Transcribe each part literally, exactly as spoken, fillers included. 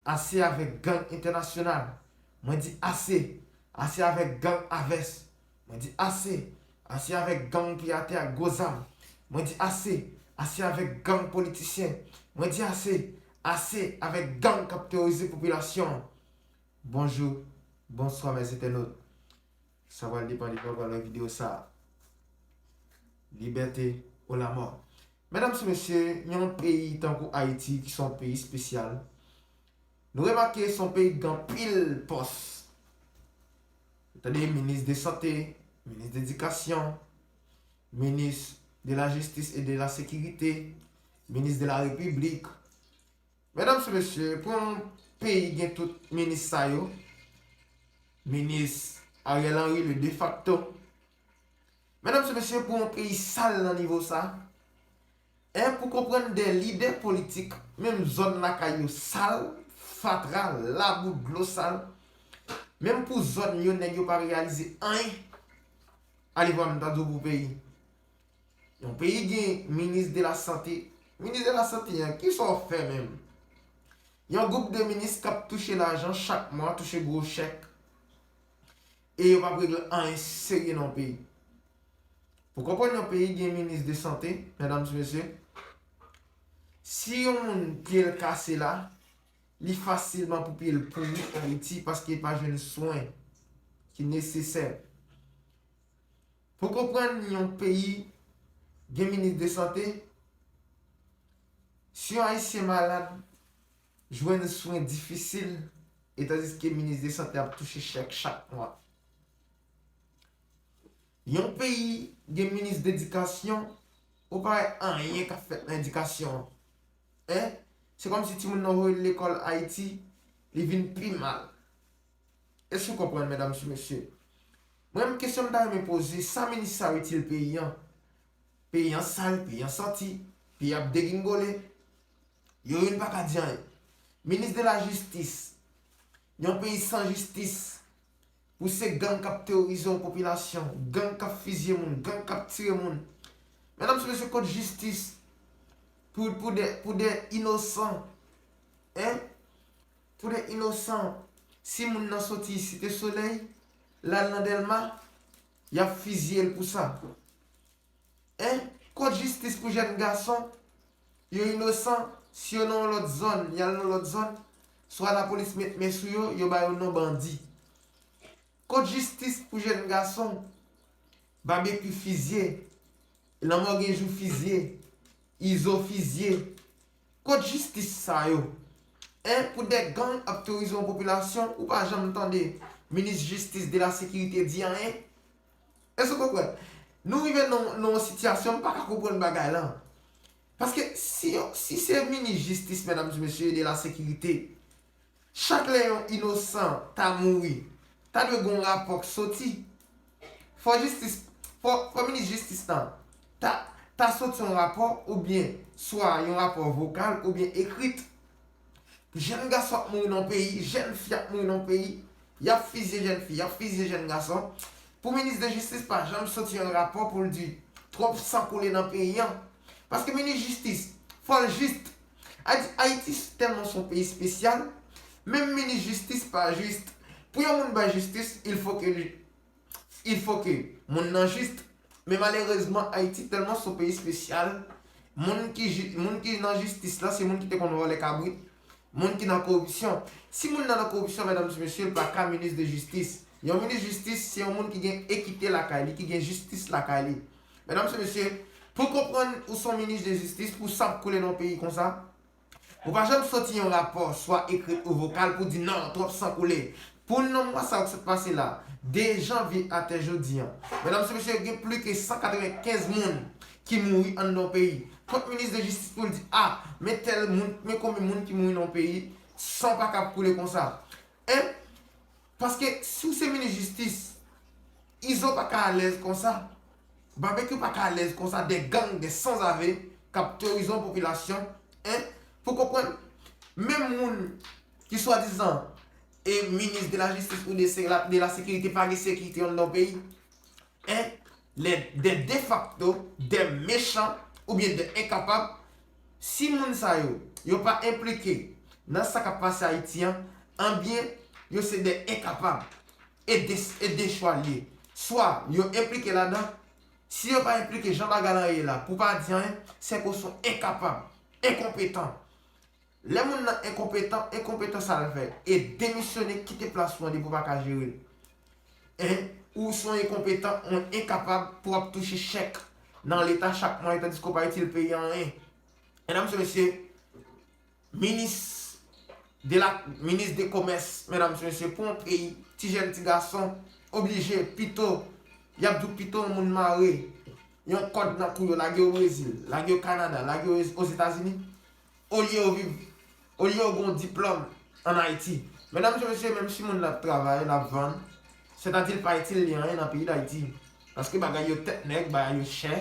Ase avèk gang entènasyonal. Mwen di ase. Ase avèk gang avès. Mwen di ase. Ase avèk gang ki atè ak gwo zam. Mwen di ase. Ase avèk gang politisyen. Mwen di ase. Ase avèk gang k ap teworize popilasyon an. Bonjou, bonswa, mes internautes. Sa pral depann de jan w pral wè videyo sa a. Libète ou lamò. Medam e mesye, yon peyi tankou Ayiti ki se yon peyi espesyal, nou remake se yon peyi ki gen anpil pòs. Ou tande minis de sante, minis de edikasyon, minis de la jistis e de la sekirite, minis de la repiblik. Medam e mesye, pou yon peyi gen tout minis sa yo, minis Ariel Henry, le de facto, medam e mesye, pou yon peyi sal nan nivo sa, e pou konprann de lidè politik, menm zòn lakay yo sal, fatra, labou, dlo sal, menm pou zòn yo, nèg yo pa reyalize anyen. Ale vwa m ta di w pou peyi. Yon peyi gen minis de la sante. Minis de la sante an, kisa w fè menm? Yon gwoup de minis k ap touche lajan chak mwa, touche gwo chèk, e yo p ap regle anyen serye nan peyi. Pou konprann yon peyi gen minis de sante, medam e mesye, si yon moun pye l kase la, li fasilman pou pye l pouri Ayiti paske li pa jwenn swen ki nesesè. Pou konprann yon peyi gen minis de sante, si yon Ayisyen malad, jwenn swen difisil, e tandiske minis de sante ap touche chèk chak mwa. Yon peyi gen minis de edikasyon, ou pa wè anyen k ap fèt nan edikasyon an. Hein? Se kòmsi timoun nan voye l lekòl Ayiti, li vin pi mal. Èske w konprann, medam e mesye? Mwen menm, kesyon m ta renmen poze, sa minis sa yo itil peyi an? Peyi an sal, peyi an santi, peyi ap degringole. Yo youn pa ka di anyen. Minis de la jistis, yon peyi san jistis, pou se gang k ap teworize yon popilasyon, gang k ap fizye moun, gang k ap tire moun. Medam e mesye, kot jistis pou, pou de, pou de inosan? Hein? Pou de inosan, si moun nan soti Site Solèy, l al nan Dèlma, y ap fizye l pou sa. Hein? Kot jistis pou jèn gason? Yo inosan, si yo nan yon lòt zòn, y al nan yon lòt zòn, swa lapolis met men sou yo, yo ba yo non bandi. Kot jistis pou jèn gason? Babekyou fizye, Lanmò gen jou fizye, Izo fizye. Kot jistis sa yo? Hein, pou de gang ap teworize yon popilasyon, ou pa janm tande minis jistis, de la sekirite di anyen? Èske w konprann? Nou rive nan, nan yon sitiyasyon, m pa ka konprann bagay la. Paske si, si se minis jistis, medam e mesye, de la sekirite, chak lè yon inosan ta mouri, ta dwe gen yon rapò k soti. Fò jistis, fò, fò minis jistis lan ta, ta soti yon rapò, oubyen swa yon rapò vokal oubyen ekrit. Jèn gason ap mouri nan peyi, jèn fi ap mouri nan peyi, y ap fizye jèn fi, y ap fizye jèn gason. Pou minis de jistis pa janm soti yon rapò pou l di twòp san koule nan peyi an. Paske minis jistis, fò l jis. Ayiti, Ayiti tèlman se yon peyi espesyal, menm minis jistis pa jis. Pou yon moun bay jistis, il faut que, il faut que moun nan jis. Men malerezman, Ayiti tèlman se yon peyi espesyal, moun ki ji-, moun ki nan jistis la, se moun ki te konn vòlè kabrit, moun ki nan koripsyon. Si moun nan nan koripsyon, medam e mesye, l pa ka minis de jistis. Yon minis jistis, se yon moun ki gen ekite lakay li, ki gen jistis lakay li. Medam e mesye, pou konprann ou se yon minis de jistis, pou san ap koule nan yon peyi konsa, ou pa janm soti yon rapò, swa ekri ou vokal, pou di non, twòp san koule. Pou nan mwa sa yo k sot pase la, de janvye atè jodi an, medam e mesye, gen plis ke san katrevenkenz moun ki mouri anndan yon peyi. Kot minis de jistis pou l di, a, men tèl moun, men konbyen moun ki mouri nan yon peyi, san pa ka ap koule konsa? Hein? Paske si w se minis jistis, Izo pa ka alèz konsa. Babekyou pa ka alèz konsa, de gang, de sanzave k ap teworize yon popilasyon. Hein? Pou konprann, menm moun ki swadizan e minis de la jistis ou de se-, la, de la sekirite pa gen sekirite anndan yon peyi. Hein? Les, des de facto, des méchants oubyen des incapables. Si moun sa yo, yo pa enplike nan sa k ap pase Ayiti an, anbyen, yo se de enkapab. E de, e de chwa l ye. Swa yo enplike ladan, si yo pa enplike jan bagay lan ye la, pou pa di anyen, se ke w se yon enkapab, enkonpetan. Lè moun nan enkonpetan, enkonpetan sa l fè, e demisyone, kite plas ou an depi w pa ka jere l. En, ou se yon enkonpetan, yon enkapab pou w ap touche chèk nan Leta chak mwa, tandiske w pa itil peyi a anyen. Medam e mesye, minis de la, minis de komès, medam e mesye, pou yon peyi, ti jèn, ti gason, oblije, pito, y ap di w pito yon moun mare yon kòd nan kou yo, lage yo Brezil, lage yo Kanada, lage yo Ozetazini, olye yo viv, olye yo gen yon diplòm ann Ayiti. Medam e mesye, menm si moun nan ap travay, l ap vann, sètadi l pa itil li anyen nan peyi Dayiti. Paske bagay yo tèt nèg, bagay yo chè,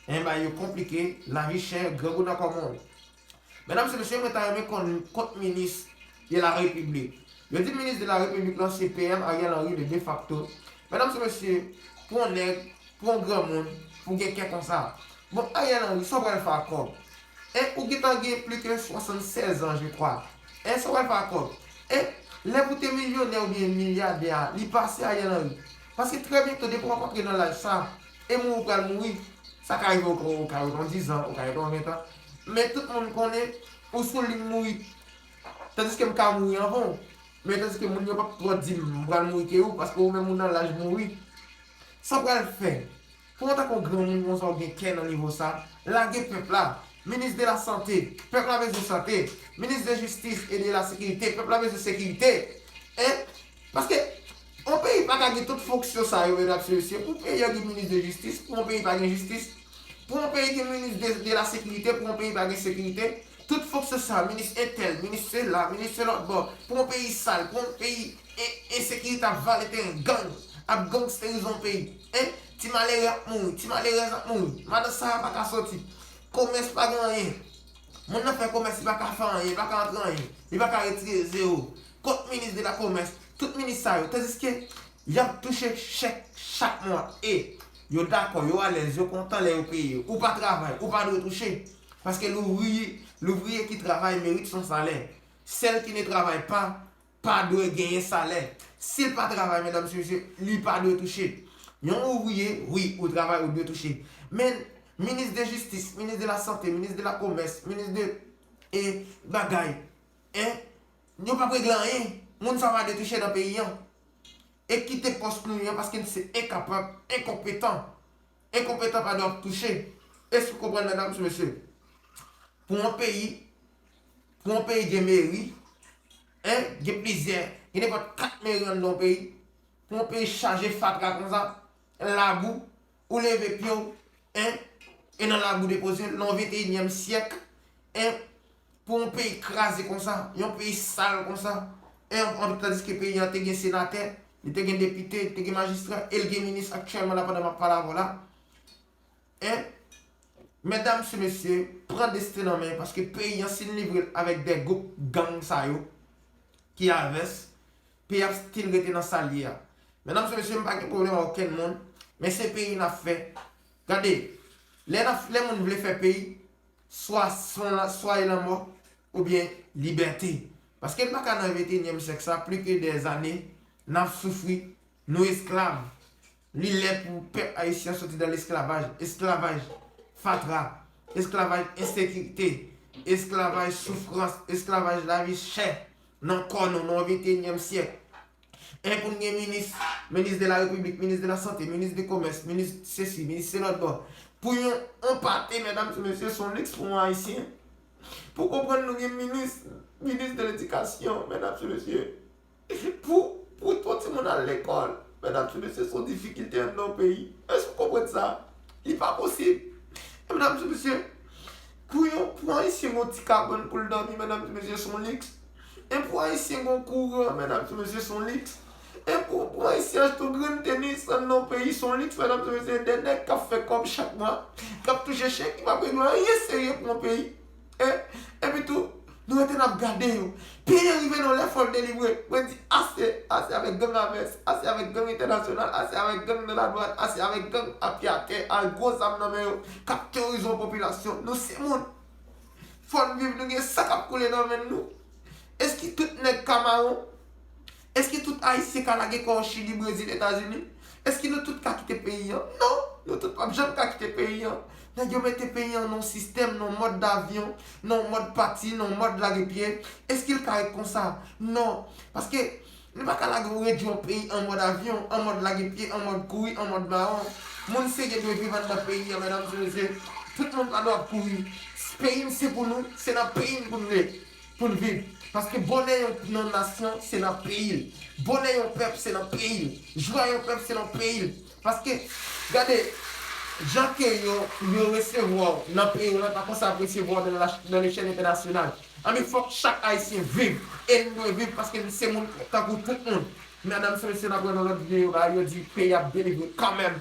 en, bagay yo konplike, lavi chè, grangou nan kò moun. Medam e mesye, mwen ta renmen konn kont minis de la repiblik. Yo di minis de la repiblik lan se P M Ariel Henry de defakto. Medam e mesye, pou yon nèg, pou yon granmoun, pou gen kè konsa. Bon, Ariel Henry, sa w pral fè ak kòb? En, ou gentan gen plis ke swasannsèz an, je kwa. En, sa w pral fè ak kòb? En, lè pou te milyonè oubyen milyadè a, li pase Ariel Henry. Paske trè byento, depi w ap antre nan laj sa, e mouri ou pral mouri. Sa ka rive ou, ou ka rive yon dizan, ou ka rive yon ventan. Men tout moun konnen ou sou liy mouri. Tandiske m ka mouri anvan w. Men tandiske moun yo p ap twò di m m pral mouri ke ou, paske ou menm ou nan laj mouri. Sa w pral fè? Pou w antanke yon granmoun konsa, ou gen kè nan nivo sa, lage pèp la. Minis de la sante, pèp la bezwen sante. Minis de jistis e de la sekirite, pèp la bezwen sekirite. En? Paske yon peyi pa ka gen tout fonksyon sa yo, medam e mesye. Pou peyi a gen minis de jistis, pou yon peyi pa gen jistis. Pou yon peyi gen minis de, de la sekirite, pou yon peyi pa gen sekirite. Tout fonksyon sa, minis entèl, minis sela, minis se lòt bò. Pou yon peyi sal, pou yon peyi en, ensekirite ap vale teren, gang ap gangsterize yon peyi. En? Ti malere ap mouri, ti malerèz ap mouri. Madan Sara pa ka soti. Komès pa gen anyen. Moun nan fè komès, li pa ka fè anyen, li pa ka antre anyen. Li pa ka retire zewo. Kont minis de la komès, tout minis sa yo. Tandiske y ap touche chèk chak mwa. E yo dakò, yo alèz, yo kontan lè yo peye. Ou pa travay, ou pa dwe touche. Paske louvriye, louvriye ki travay merit son salè. Celle qui ne travaille pas pa dwe genyen salè. Si l pa travay, medam e mesye, li pa dwe touche. Yon ouvriye, wi, ou travay, ou dwe touche. Men, minis de jistis, minis de la sante, minis de la komès, minis de, e, bagay, en, yo p ap regle anyen. Moun sa pa dwe touche nan peyi an. E kite pòs nou yo, paske n se enkapab, enkonpetan. Enkonpetan pa dwe ap touche. Èske w konprann, medam e mesye? Pou yon peyi, pou yon peyi gen meri, en, gen plizyè, gen nenpòt kat meri anndan yon peyi, pou yon peyi chaje fatra konsa, labou, ou leve pye w, en, e nan labou depoze l, nan venteyinyèm syèk, en, pou yon peyi kraze konsa, yon peyi sal konsa, en, an, tandiske peyi an te gen senatè, li te gen depite, li te gen majistra, e l gen minis aktyèlman la pandan m ap pale avè w la. En, medam e mesye, pran desten nan men, paske peyi an, si n livre l avèk de gwoup gang sa yo, ki avès, peyi ap still rete nan sa l ye a. Medam e mesye, m pa gen pwoblèm ak okenn moun, men se peyi n ap fè. Gade, lè n ap, lè moun vle fè peyi, swa, swa, swa e lanmò, oubyen libète. Paske n pa ka nan venteyinyèm syèk sa, plis ke dèzane, n ap soufri, nou esklav. Li lè pou pèp ayisyen soti dan lesklavaj, esklavaj fatra, esklavaj ensekirite, esklavaj soufrans, esklavaj lavi chè nan kò nou, nan venteyinyèm syèk. En, pou n gen minis, minis de la repiblik, minis de la sante, minis de komès, minis sesi, minis se lòt bò. Pou yon, yon pate, medam e mesye, se yon liks pou yon ayisyen. Pou konprann nou gen minis, minis de ledikasyon, medam e mesye. Pou, pou, pou timoun al lekòl, medam e mesye, se yon difikilte anndan yon peyi. Èske w konprann sa? Li pa posib. E medam e mesye, pou yon, pou ayisyen gen yon ti kabann pou l dòmi, medam e mesye, se yon liks. E pou ayisyen gen yon kouran, medam e mesye, se yon liks. E pou, pou ayisyen achte yon grenn tenis anndan yon peyi, se yon liks, medam e mesye, de nèg k ap fè kòb chak mwa, k ap touche chèk, ki p ap regle anyen serye pou yon peyi. E, epi tou, nou rete n ap gade yo. Peyi an rive nan lè fò l delivre. Mwen di ase, ase avèk gang avès, ase avèk gang entènasyonal, ase avèk gang nan ladwàn, ase avèk gang apye atè, ak gwo zam nan men yo, k ap teworize yon popilasyon. Nou se moun. Fò n viv, nou gen san k ap koule nan venn nou. Èske tout nèg ka mawon? Èske tout Ayisyen ka lage kò yo Chili, Brezil, Etazini? Èske nou tout ka kite peyi an? Non, nou tout p ap janm ka kite peyi an. Nèg yo mete peyi an nan yon sistèm, nan yon mòd davyon, nan yon mòd pati, nan yon mòd lage pye. Èske l ka ret konsa? Non. Paske nou pa ka lage yon, redwi yon peyi an mòd avyon, an mòd lage pye, an mòd kouri, an mòd mawon. Moun serye dwe viv anndan peyi an, medam e mesye. Tout moun pa dwe ap kouri. Peyi n se pou nou, se nan peyi n pou n viv. Paske bonè yon, yon nasyon, se nan peyi l. Bonè yon pèp, se nan peyi l. Jwa yon pèp, se nan peyi l. Paske, gade, jan ke yo, yo resevwa w nan peyi w la, pa konsa y ap resevwa w nan la, nan lechèl entènasyonal. Anben, fòk chak Ayisyen viv. E n dwe viv paske n se moun tankou tout moun. Medam e mesye, n ap wè nan lòt videyo la, yo di peyi ap delivre kanmenm.